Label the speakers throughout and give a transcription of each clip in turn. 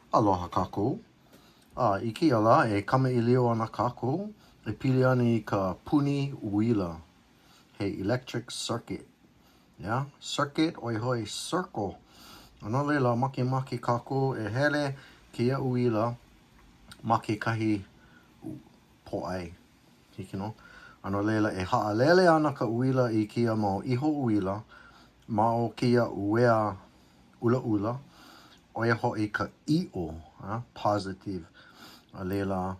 Speaker 1: Aloha kākou. A i kēia lā e kamaʻilio ana kākou e pili ana i ka puni uila, he electric circuit. Yeah? Circuit, ʻo ia hoʻi circle. A no laila, makemake kākou e hele kēia uila ma kekahi pōʻai. Hiki nō. A no laila, e haʻalele ana ka uila i kēia mau iho uila ma o kēia uea ʻulaʻula, ʻo ia hoʻi ka ʻiʻo, positive, a laila,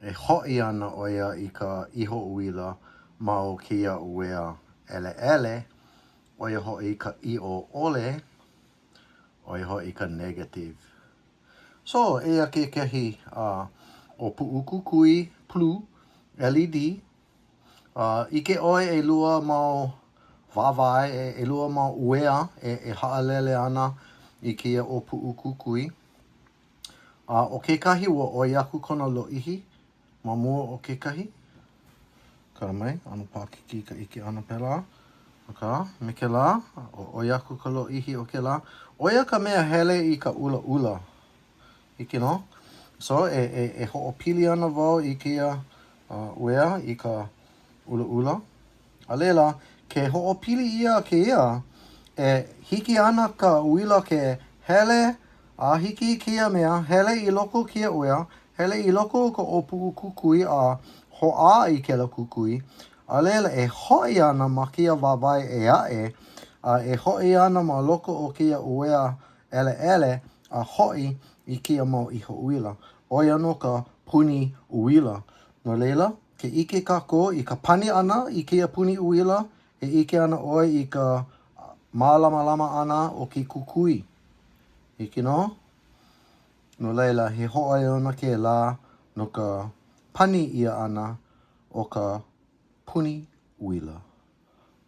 Speaker 1: e hoʻi ana ʻo ia i ka iho uila ma o kēia uea ʻeleʻele, ʻo ia hoʻi ka ʻiʻo ʻole, ʻo ia hoʻi ka negative. So, eia kekahi uh, ʻōpuʻu kukui plu, LED, A ʻike ʻoe ʻelua mau wāwae, ʻelua mau uea e haʻalele ana i kēia ʻōpuʻu kukui. A ʻo kekahi ua ʻoi aku kona lōʻihi ma mua o kekahi. Kala mai, ʻano paʻakikī ka ʻike ʻana pēlā. Akā, me kēlā, ʻoi aku ka lōʻihi o kēlā. ʻO ia ka mea hele i ka ʻulaʻula. Hiki nō. So, e, e, e hoʻopili ana wau i kēia uh, uea i ka ʻulaʻula. A laila, ke hoʻopili ʻia kēia, e hiki ana ka uila ke hele a hiki i kēia mea, hele i loko o kēia uea, hele i loko o ka ʻōpuʻu kukui a hoʻā i kēlā kukui, a laila e hoʻi ana ma kēia wāwae ʻē aʻe, a e hoʻi ana ma loko o kēia uea ʻeleʻele a hoʻi i kēia mau iho uila, ʻo ia nō ka puni uila. No laila, ke ʻike kākou i ka pani ʻana i kēia puni uila, e ʻike ana ʻoe i ka mālamalama ʻana o ke kukui. Hiki nō? No laila, he hōʻailona kēlā no ka pani ʻia ʻana o ka puni uila.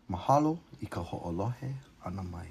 Speaker 1: Mahalo i ka hoʻolohe ʻana mai.